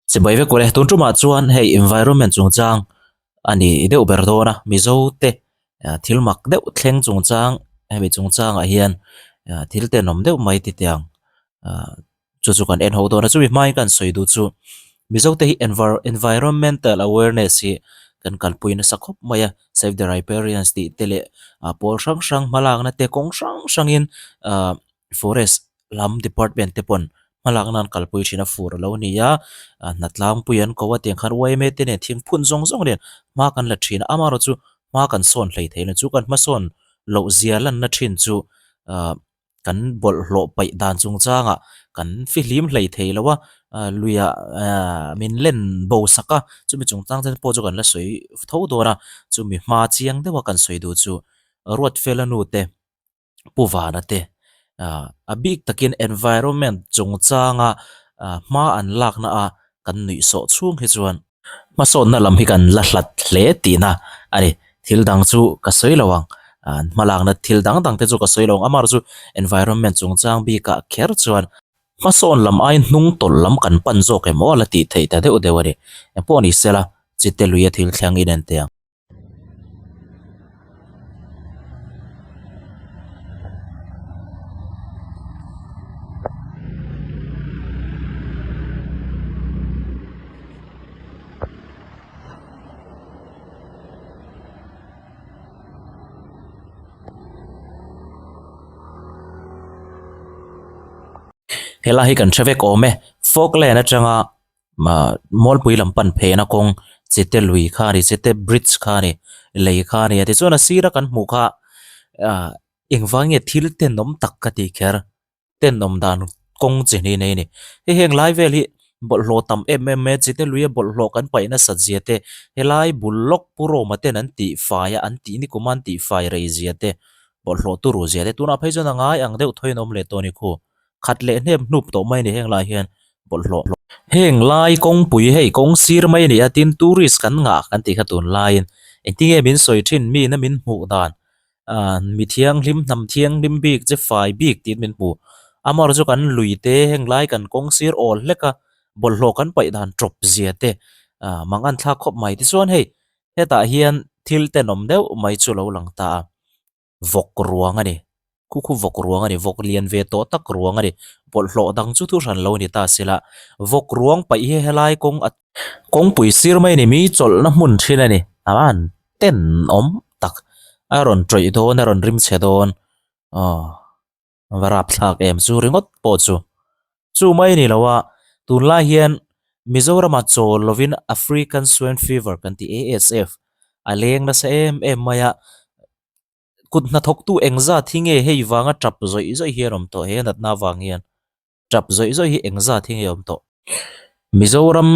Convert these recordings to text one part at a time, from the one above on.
Chibai vek ule, tun tumah chuan hei environment chungchang a ni deuh ber dawn a, Mizo te thil mak deuh thleng chungchang hemi chungchangah hian thil tenawm deuh mai ti tiang chu chu kan en ho dawn a, chumi hmain kan sawi duh chu Mizo te hi environmental awareness hi kan kalpui nasa khawp mai a, save the riparians tih te leh pawl hrang hrang hmalakna te kawng hrang hrangin ah forest lam department te pawn hmalakna an kalpui thin a fur a lo ni a ah hna tlangpui an ko a tiang khan yma te nen thingphun zawng zawng nen hma kan la thin a amaherawhchu hma kan sawn hlei thei lo chu kan hmasawn loh zia lanna thin chu ah. Kan bawlhhlawh paih dan chungchangah kan fihlim hlei thei lo a, luiah min len bo sak a, chumi chungchang te pawh chu kan la sawi tho dawn a, chumi hma chiang deuha kan sawi duh chu Ruatfela nu te, Pu Vana te a bik takin environment chungchanga hma an lakna a kan nuih sawh chhung hi chuan Hmasawnna lam hi kan la hlat hle tihna a ni. Thil dang chu ka sawi lo ang. An hmalakna thil dang dang te chu ka sawi lo ang. Amaherawhchu chu environment chungchang bikah kher chuan hmasawn lam aiin hnung tawlh lam kan pan zawk em aw la tih theih ta deuh deuh a ni. Engpawh ni sela, chite luia thil thleng inen teh ang. Helai hi kan hre vek awm e Falkland atanga Mualpui lam pan phehna kawng chite lui kha a ni chite bridge kha a ni lei kha a ni a tichuan a sira kan hmuh kha ah engvang nge thil tenawm tak ka tih kher tenawm dan kawng chi hnih nei a ni hei heng lai vel hi bawlhhlawh tam em em mai a chite luia bawlhhlawh kan paih nasat zia te helai bul lawk pu Roma ten an tih fai a an tih ni kuma an tih fai rei zia te bawlhhlawh turu zia te tunah phei chuan a ngai ang deuh thawiin a awm leh tawh a ni khu. Khat leh hnem hnup tawh mai a ni heng lai hian bawlhhlawh. Heng lai kawngpui hei kawng sir mai a ni a tin tourist kan ngah kan tih kha tun laiin engtinge min sawi thin mi na min hmuh dan ah mi thianghlim hnam thianghlim bik che fai bik tiin min hmu amaherawhchu chu kan lui te heng lai kan kawng sir awl hlek a bawlhhlawh kan paih dan tawp zia te ah mang an thlak khawp mai tichuan hei hetah hian thil tenawm deuh mai chu lo lang ta a. Vawk ruang a ni. Khu khu vawk ruang a ni. Vawk lian ve tawh tak ruang a ni. Bawlhhlawh dang chu thu hran lo a ni ta sela. Vawk ruang paih hi helai kawng a kawngpui sir mai a ni. Mi chawlhna hmun thin a ni. A han tenawm tak. A rawn tawih dawn a rawn rim chhe dawn. Aw. Va rapthlak em chu ringawt pawh chu. Chu mai a ni lo a, tunlai hian Mizorama chawl lovin African Swine Fever kan tih ASF a leng nasa em em mai a, kut hnathawktu engzat hi nge hei vanga tap zawih zawih hi an awm tawh he natna avang hian tap zawih zawih hi engzat hi nge awm tawh. Mizoram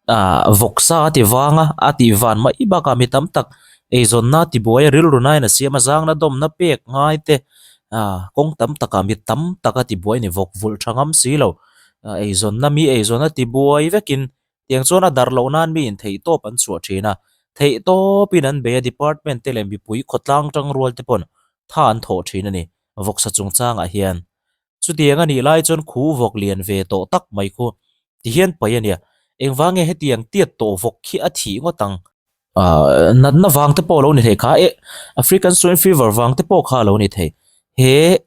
ah vawksa a ti vang a, a tih van mai bakah mi tam tak eizawnna a ti buai a, rilru nain a siam a, zangna dawmna pek ngai te ah kawng tam takah mi tam tak a ti buai a ni, vawk vulh tha ngam si lo ah eizawnna mi eizawn a ti buai vekin tiang chuan a darh loh nan mi in theihtawp an chhuah thin a, theihtawpin an bei a, department te leh mipui khawtlang tangrual te pawn tha an thawh thin a ni, vawksa chungchangah hian. Chutiang a nih lai chuan khu vawk lian ve tawh tak mai khu ti hian paih a nia. Engvang nge hetiang tiat tawh vawk khi a thih ngawt ang? Ahh natna vang te pawh a lo ni thei kha e African Swine Fever vang te pawh kha a lo ni thei. He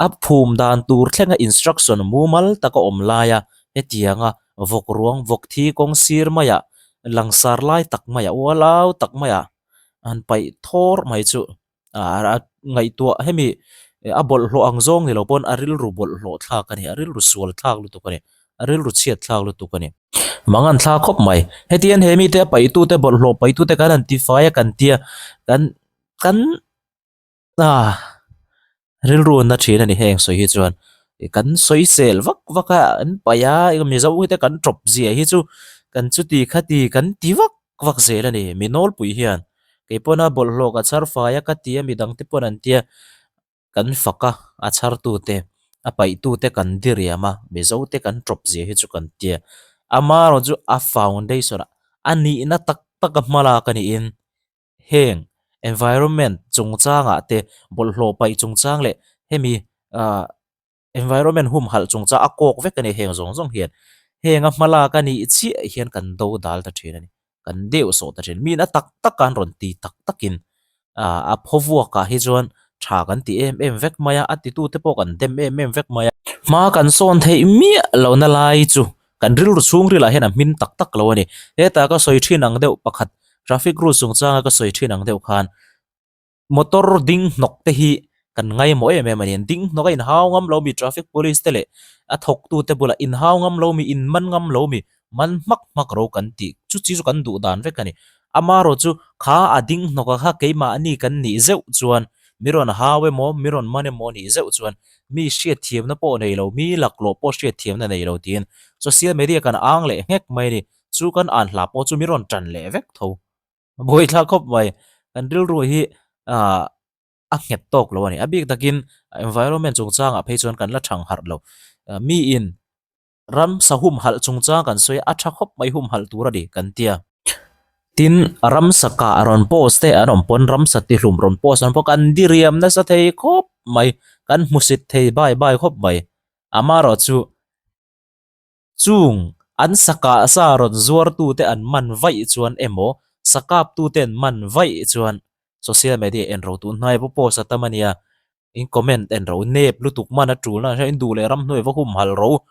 a phum dan tur thlenga instruction mumal taka awm laia hetianga vawk ruang vawk thi kawng sir maiah langsar lai tak maiah ualau tak maiah han paih thawr mai chu. A ngaihtuah hemi a bawlhhlawh ang zawng ni lo pawn a rilru bawlhhlawh thlak a ni a rilru sual thlak lutuk a ni a rilru chhiat thlak lutuk a ni. Mang an thla khawp mai hetiang he mite a paihtute bawlhhlawh paihtute kan han tifai a kan tia kan kan ah rilru na thin a ni heng sawi hi chuan kan sawi sel vak vak a an paih a mizo te kan tawp zia hi chu kan chuti khati kan ti vak vak zel a ni mi nawlpui hian kei pawn a bawlhhlawh ka chhar fai a ka ti a midang te pawn an tia kan fak a a chhar tu te a paih tu te kan diriam a mizo te kan tawp zia hi chu kan tia amaherawh chu a foundation ah a nihna tak tak a hma lak a niin heng environment chungchangah te bawlhhlawh paih chungchang leh hemi ah environment humhalh chungchang a kawk vek a ni heng zawng zawng hian. Heng a hma lak a nih chiah hian kan do dal ta thin a ni. Kan deuh sawh ta thin. Miin a tak tak a an rawn ti tak takin a phaw vuakah hi chuan tha kan ti em em vek mai a, a titute pawh kan dem em em vek mai a. Hma kan sawn theih miah lohna lai chu kan rilru chhungrilah hian a hmin tak tak lo a ni. Hetah ka sawi thin ang deuh pakhat traffic rules chungchanga ka sawi thin ang deuh khan motor ding hnawk te hi kan ngaimawh em em a ni. Ding hnawk a inhau ngam lo mi traffic police te leh a thawk tute bulah inhau ngam lo mi, inman ngam lo mi, man hmak hmak ro kan tih chu chi chu kan duh dan vek a ni. Amaherawh chu kha a ding hnawk a kha keimahni kan nih zeuh chuan mi rawn hau emaw, mi rawn man emaw nih zeuh chuan mi hriatthiamna pawh nei lo, mi laklawh pawh hriatthiamna nei lo tiin social media kan ang leh nghek mai a ni. Chu kan an hla pawh chu mi rawn tan leh vek tho. Buaithlak khawp mai. Kan rilru hi ah a nghet tawk lo a ni. A bik takin environment chungchangah phei chuan kan la thang harh lo. Miin ramsa humhalh chungchang kan sawi a, a tha khawp mai humhalh tur a ni kan tia. Tin, ramsa kah rawn post te an awm pawn ramsa tihlum rawn post an awm pawh kan diriam nasa thei khawp mai, kan hmusit thei bai bai khawp mai. Amaherawhchu Chung an sakah sa rawn zuartute an man vaih chuan emaw, sakaptute an man vaih chuan social media en ro tun hnai pawh post a tam a nia, in comment en ro, nep lutuk man a tulna an hria, in duh leh ramhnuai va humhalh ro.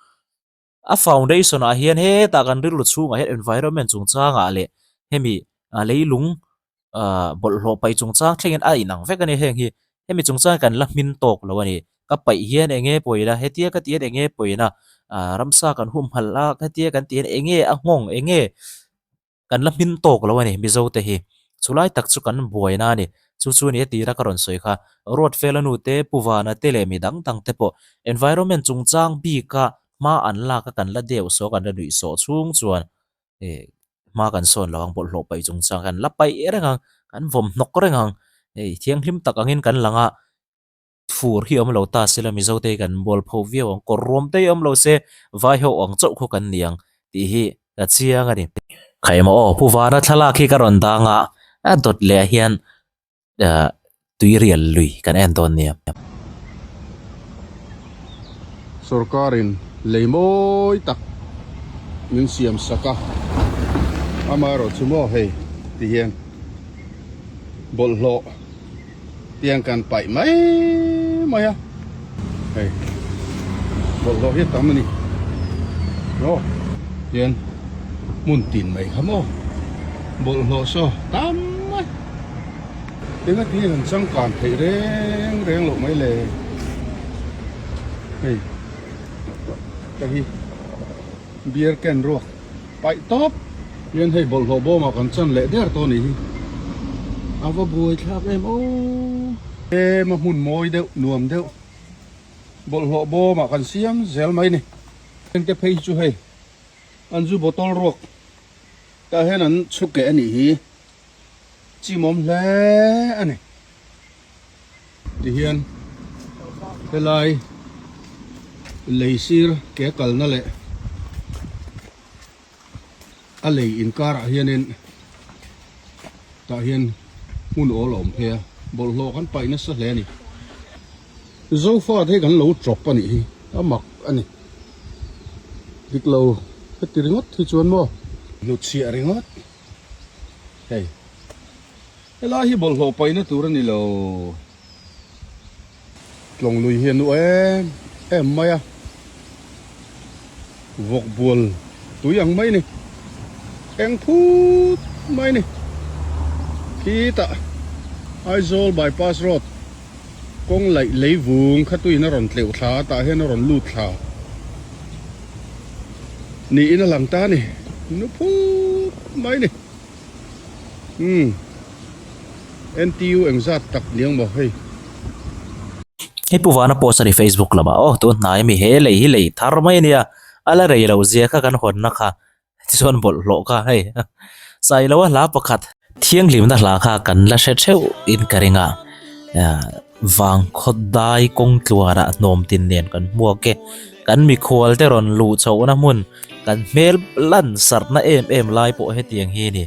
A foundation ah hian hetah kan rilru chhungah hian environment chungchangah leh hemi leilung ahh bawlhhlawh paih chungchang thlengin a inang vek a ni heng hi hemi chungchang hi kan la hmin tawk lo a ni ka paih hian eng nge pawina hetia ka tih hian eng nge pawina ahh ramsa kan humhalh a hetia kan tih hian eng nge a nghawng eng nge kan la hmin tawk lo a ni mizo te hi chulai tak chu kan buaina a ni chu chu ni a tira ka rawn sawi kha Ruatfela nu te Pu Vana te leh mi dang dang te pawh environment chungchang bika hma an lak a kan la deuh saw kan la nuih sawh chhung chuan eh hma kan sawn lo ang bawlhhlawh paih chungchang kan la paih reng ang kan vawm hnawk reng ang hei thianghlim tak angin kan lang a fur hi awm lo ta sela mizo te hi kan mual pho viau ang kawr ruam te hi awm lo se vai ho ang chauh khaw kan ni ang tih hi ka chiang a ni. Khaih maw aw Pu Vana thlalak hi ka rawn dang a a dawt leh ah hian ah tuirial lui kan en dawn nia. Sorkarin lei mawi tak min siam sak a, amaherawh chu maw hei ti hian bawlhhlawh tiang kan paih mai mai a, hei bawlhhlawh hi a tam a ni maw tian hmun tin mai kha maw bawlhhlawh saw tam mai. Enga ti han changkan theih reng reng loh mai le hei ka hi beer can ruak paih tawp hian hei bawlhhlawh bawmah kan chan leh der tawh anih hi a va buai thlak em aw ema hmun mawi deuh nuam deuh bawlhhlawh bawmah kan siam zel mai ni hengte phei hi chu hei an zu bottle ruak tah hian an chhuk leh anih hi. Chimawm hle a ni. Tihian helai lei sir ke kalna leh a lei inkarah hianin tah hian hmun awl a awm phei a, bawlhhlawh kan paih nasa hle a ni. Zofa te hi kan lo chawp a nih hi, a mak a ni. Dik lo heti ringawt hi chuan maw? Hnutchhiah ringawt. Hei helai hi bawlhhlawh paihna tur a ni lo. Tlawng lui hi a nu em em mai a, vawk bual tui ang mai a ni, eng phut mai a ni. Khitah Aizawl bypass road kawng laih lei vung kha tuiin a rawn tleuh thla a, tah hian a rawn lut thla. Niin a lang ta a ni, nu phut mai a ni. Umm, NTU engzat tak niang maw hei. Hei Pu Vana post a ni Facebook lamah aw, tun hnai ami he lei hi lei thar mai a nia, a la rei lo zia kha kan hawnna kha Tichuan bawlhhlawh kha hei Sailoa hla pakhat thianghlimna hla kha kan la hre theuh in ka ring a, vangkhaw dai kawng tluanah hnawm tin nen kan hmuak e, kan mikhual te rawn luh chhohna hmun kan hmel lan sarhna em em lai pawh hetiang hi a ni.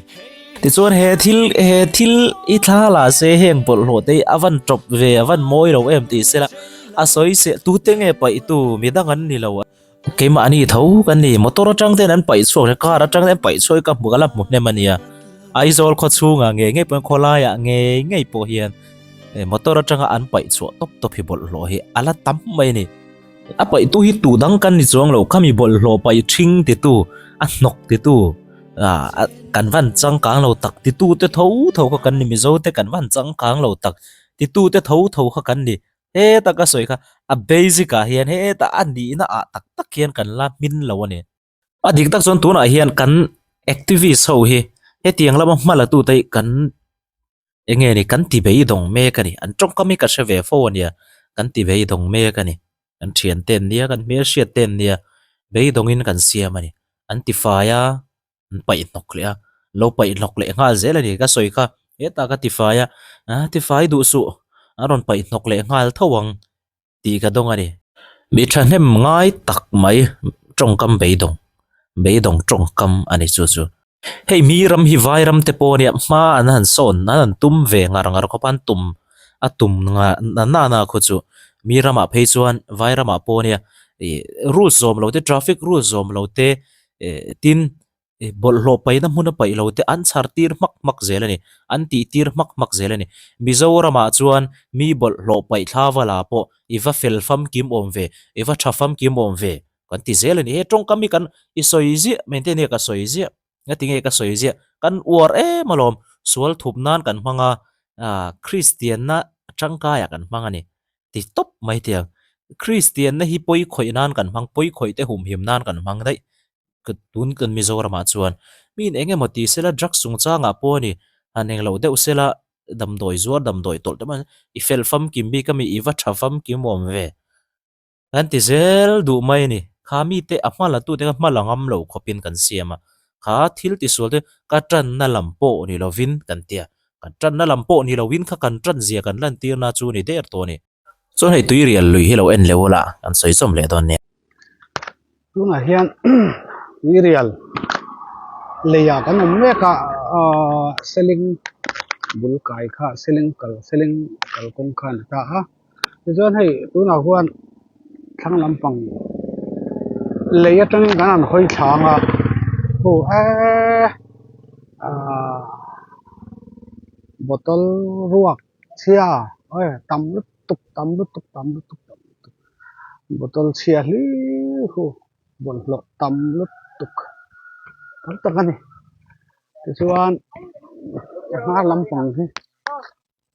Tichuan he thil he thil i thla la se heng bawlhhlawh te hi a van tawp ve a van mawi lo em tih sela a sawi se tute nge paihtu midang an ni lo. Keimahni tho kan ni, motor atang ten an paih chhuak leh car atang ten an paih chhuak hi ka hmu ka la hmu hnem a nia. Aizawl khaw chhungah ngei ngei pawh hian khawlaiah ngei ngei pawh hian motor atanga an paih chhuah tawp tawp hi bawlhhlawh hi a la tam mai a ni. A paih tu hi tu dang kan ni chuang lo, khami bawlhhlawh paih ṭhing titu, a hnawk titu, ah kan van changkang lo tak titu te tho tho kha kan ni, Mizo te kan van changkang lo tak titu te tho tho kha kan ni. Heta ka sawi kha a basic ah hian heta a nihna ah tak tak hian kan la hmin lo a ni. A dik tak chuan tunah hian kan activist ho hi hetiang lama hma la tute hi kan eng nge ni kan ti beidawng mek a ni. An tawngkam hi ka hre ve fo a nia, kan ti beidawng mek a ni. Kan thian te an nia, kan hmelhriat te an nia, beidawngin kan siam a ni. An ti fai a. an paih hnawk leh a lo paih hnawk leh nghal zel a ni ka sawi kha hetah ka tifai a ah tifai duh suh a rawn paih hnawk leh nghal tho ang tih ka dawng a ni. Mi thahnem ngai tak mai tawngkam beidawng beidawng tawngkam a ni chu chu. Hei mi ram hi vai ram te pawh ania hma an han sawn an han tum ve ngar ngar khawp a an tum a tum na na khu chu mi ramah phei chuan vai ramah pawh ania ih rules zawm lo te traffic rules zawm lo te Eh tin eh bawlhhlawh paihna hmun a paih lo te an chhar tir hmak hmak zel a ni an tih tir hmak hmak zel a ni Mizoramah chuan mi bawlhhlawh paih thla vala pawh i va fel famkim awm ve i va tha famkim awm ve kan ti zel a ni he tawngkam hi kan i sawi ziah mai te nia ka sawi ziah nga tinge ka sawi ziah kan uar em alawm sual thup nan kan hmang a ah Kristian na tangkaiah kan hmang a ni. Ti tawp mai tiang. Kristianna hi pawi khawih nan kan hmang, pawi khawih te humhim nan kan hmang daih. Tun kan Mizoramah chuan mi in eng emaw ti sela drugs chungchangah pawh a ni, han englo deuh sela damdawi zuar damdawi tawlh te pawh i fel famkim bik ami i va tha famkim awm ve. Kan ti zel duh mai a ni. Kha mite a hma la tute kha hma la ngam lo khawpin kan siam a. Kha thil tisual te ka tanna lam pawh ni lovin kan ti a. Kan tanna lam pawh ni lovin kha kan tan zia kan lantirna chu ni der tawh a ni. Chuan hei tuirial lui hi lo en leh ula kan sawi chawm leh dawn nia. Tunah hian tuirial leiah kan awm mek a ahh seling bul kai kha seling kal seling kalkawng khan a ta a. Tichuan hei tunah huan thlang lampang lei atangin kan han hawi thla ang a khu eee ahh bottle ruak chhia awi tam lutuk tam lutuk tam lutuk tam lutuk bottle chhia hlir khu bawlhhlawh tam lutuk tam tak a ni tichuan a hnar lampang hi.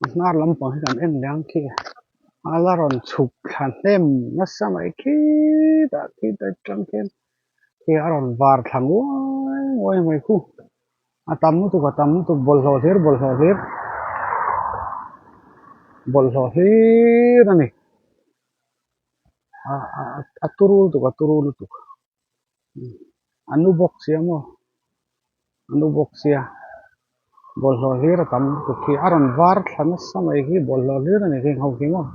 A hnar lampang hi kan en leh ang khi a la rawn chhuk thla hnem nasa mai khitah khitah atang khian khi a rawn var thla nguai nguai mai khu a tam lutuk a tam lutuk bawlhhlawh hlir bawlhhlawh hlir bawlhhlawh hlir a ni a turu lutuk a turu lutuk a nu bawk sia maw. A nu bawk sia bawlhhlawh hlir a tam lutuk hi a rawn var thla nasa mai hi bawlhhlawh hlir a ni heng ho hi maw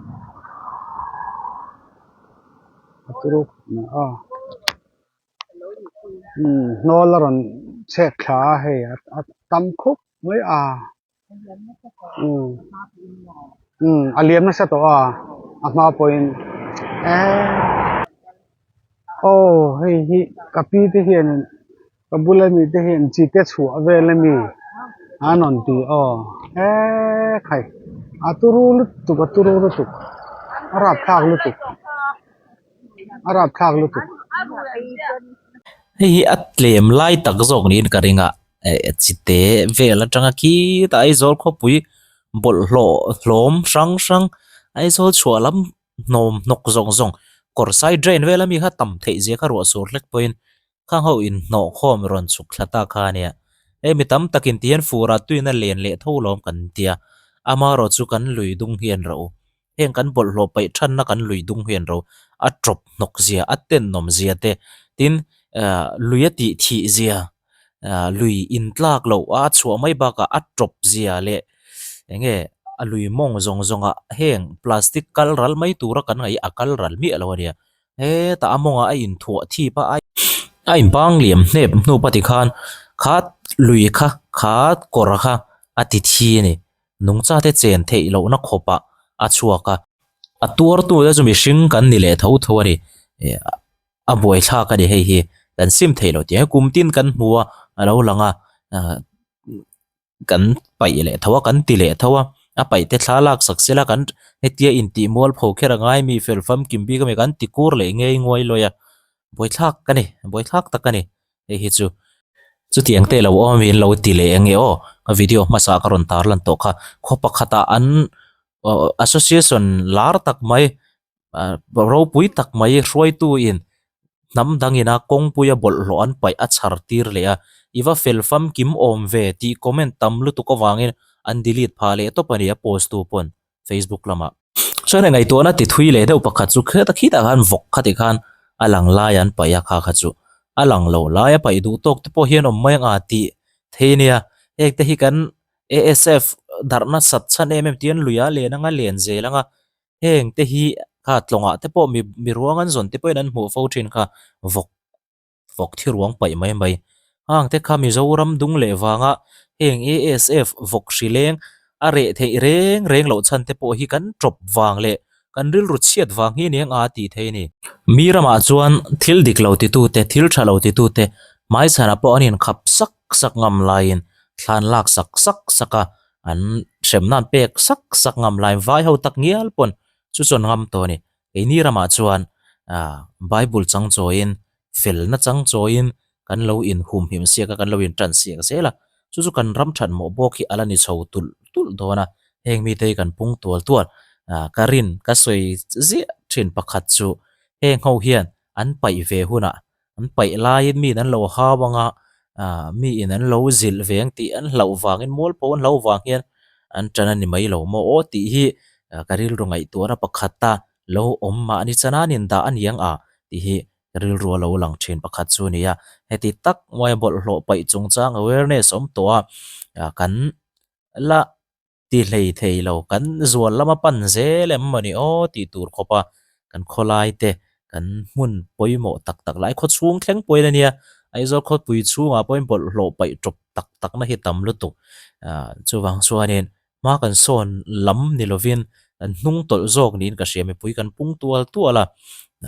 a turu a umm hnawl a rawn chhek thla a hei a tam khawp mai a umm umm a liam nasa tawh a a hma pawhin eee aw hei hi ka pi te hianin. Ka bula mi te hian chi te chhuah vel a mi an rawn ti aw eee khai a turu lutuk a turu lutuk a rapthlak lutuk a rapthlak lutuk. Hei hi a tlem lai tak zawk niin ka ring a eh chite vel atanga khitah Aizawl khawpui bawlhhlawh hlawm hrang hrang Aizawl chhuah lam hnawm hnawk zawng zawng kawr sai drain vel ami kha tam theih zia kha ruah sur hlek pawhin Khang ho inhnawh khawm rawn chhuk thla ta kha a nia. Hei mi tam takin ti hian furah tuina len leh tho lawm kan tia. Amarawh chu kan lui dung hian ro. Heng kan bawlhhlawh paih thanna kan lui dung hian ro. A tawp hnawk zia, a tenawm zia te, tin lui a tih thih zia, lui intlak loh a chhuah mai bakah a tawp zia leh eng nge a lui mawng zawng zawngah heng plastic kal ral mai tura kan ngaih a kal ral miah lo a nia. Hetah a mawngah a inthuah thip a, a inbang liam hnep hnup a ti khan kha lui kha kha kawr kha a ti thi a ni. Nungcha te chen theih lohna khawpah a chhuak a, a tuartu te chu mihring kan ni leh tho tho a ni. A buaithlak a ni hei hi kan sim theih loh tih kum tin kan hmu a a lo lang a ah kan paih leh tho a kan ti leh tho a a paih te thla lak sak sela kan hetia intih mual pho kher a ngai mi fel famkim bik ami kan ti kur leh ngei nguai lawi a buaithlak a ni buaithlak tak a ni hei hi chu chutiang te lo awm in lo ti leh eng nge aw ka video hmasa ka rawn tar lan tawh kha khaw pakhatah an association lar tak mai. Ah ropui tak mai hruaitu in hnam dang ina kawngpui a bawlhhlawh an paih a chhar tir leh a i va fel famkim awm ve tih comment tam lutuk avangin an delete phah leh tawp a ni a post tu pawn facebook lamah. Chuan hei ngaihtuahna ti thui leh deuh pakhat chu kheta khitah khan vawk khati khan a lang lai an paih a kha kha chu a lang lo lai a paih duh tawk te pawh hian awm mai ang a tih thei nia heng te hi kan A_S_F darhna sat chhan em em tih an lui a len anga len zel anga Heng te hi kha tlawngah te pawh mi mi ruang an zawn te pawhin an hmuh fo thin kha vawk vawk thi ruang paih mai mai. Hang te kha Mizoram dung leh vanga heng ASF vawk hri leng a reh theih reng reng loh chhan te pawh hi kan tawp vang leh kan rilru chhiat vang hi aniang a tih thei a ni. Mi ramah chuan thil dik lo titute, thil tha lo titute hmaichhanah pawh an inkhap sak sak ngam laiin thlan lak sak sak sak a, An hremna an pek sak sak ngam lai vai ho tak ngial pawn chu chuan ngam tawh a ni. Keini ramah chuan ah Bible chang chawiin felna chang chawiin kan lo inhumhim siak a, kan lo intan siak zel a. Chu chu kan ram that mawh bawk hi a la ni chho tulh tulh dawn a. Heng mite hi kan pung tual tual. Ah ka rin ka sawi ziah thin pakhat chu heng ho hian an paih ve hunah An paih laiin miin an lo hau anga ah miin an lo zilh ve ang tih an hlauh vangin mual pawh an hlauh vang hian an tan a ni mai lo maw aw tih hi ka rilru ngaihtuahna pakhat a lo awm mahni chana an indah a ni ang a tih hi ka rilru a lo lang thin pakhat chu a ni a. Heti tak maia bawlhhlawh paih chungchang awareness awm tawh a ah kan la Ti hlei thei lo, kan zual lama pan zel em maw ni aw tih tur khawp a, kan khawlai te, kan hmun pawimawh tak tak lai khaw chhung thleng pawhin a nia, Aizawl khawpui chhungah pawhin bawlhhlawh paih tawp tak tak na hi tam lutuk. Ah chuvang chuanin hma kan sawn lam ni lovin kan hnung tawlh zawk niin ka hria, mipui kan pung tual tual a,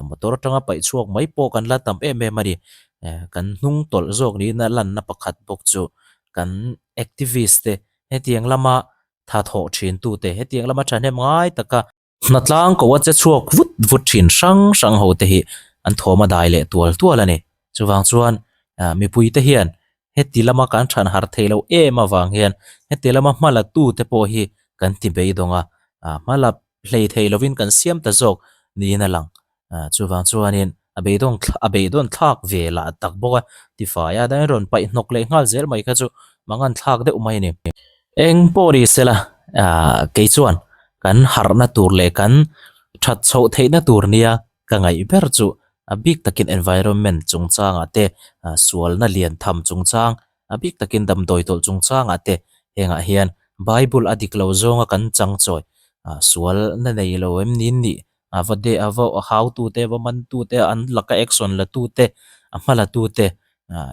motor atanga paih chhuak mai pawh kan la tam em em a ni. Kan hnung tawlh zawk niin a lanna pakhat bawk chu kan activist te Hetiang lama tha thawh thin tute, hetiang lama thahnem ngai taka hnatlang ko a che chhuak vut vut thin hrang hrang ho te hi an thawm a dai leh tual tual a ni. Chuvang chuan mipui te hian heti lama kan than har thei lo em avang hian heti lama hma la tu te pawh hi kan ti beidawng a, hma la hlei thei lovin kan siam ta zawk niin a lang. Chuvang chuanin a beidawng a beidawn thlak ve lah tak bawk a, tifai a dangin rawn paih hnawk leh nghal zel mai kha chu mangan thlak deuh mai a ni. Eng pawh ni sela kei chuan kan harhna tur leh kan that chhoh theihna tur nia ka ngaih ber chu a bik takin environment chungchangah te sualna lian tham chungchang a bik takin damdawi tawlh chungchangah te hengah hian Bible a dik lo zawnga kan chang chawi sual na nei lo em ni nih a va de a va hau tu te a va man tu te an laka action la tu te a hma la tu te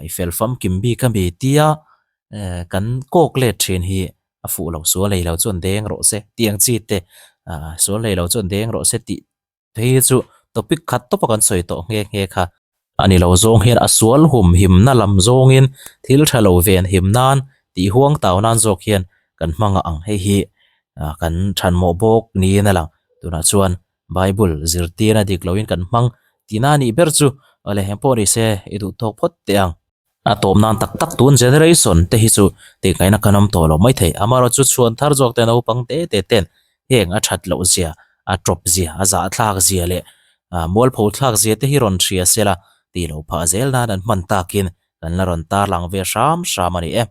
i fel famkim bik a mi tia kan kawk let thin hi a fuh lo sual ei lo chuan deng rawh se tih ang chi te sual ei lo chuan deng rawh se tih phei hi chu topic khat tawpa kan sawi tawh nghe nghe kha a ni lo zawng hian a sual hum himna lam zawngin thil tha lo ven him nan tih huang tau nan zawk hian kan hmang ang hei hi kan thanmawh bawk niin a lang tunah chuan bible zirtirna dik loin kan hmang tihna a nih ber chu awle heng pawh ni se i duh tawk phawt teh ang. A tawp nan tak tak tun generation te hi chu tihngaihtna kan awm tawh lo mai thei. Amaherawhchu chhuan thar zawk te naupang te te ten heng a that loh zia, a tawp zia, a zahthlak zia leh mualpho thlak zia te hi rawn hria sela tih loh phah zel nan an hman takin kan la rawn tarlang ve hram hram a ni e.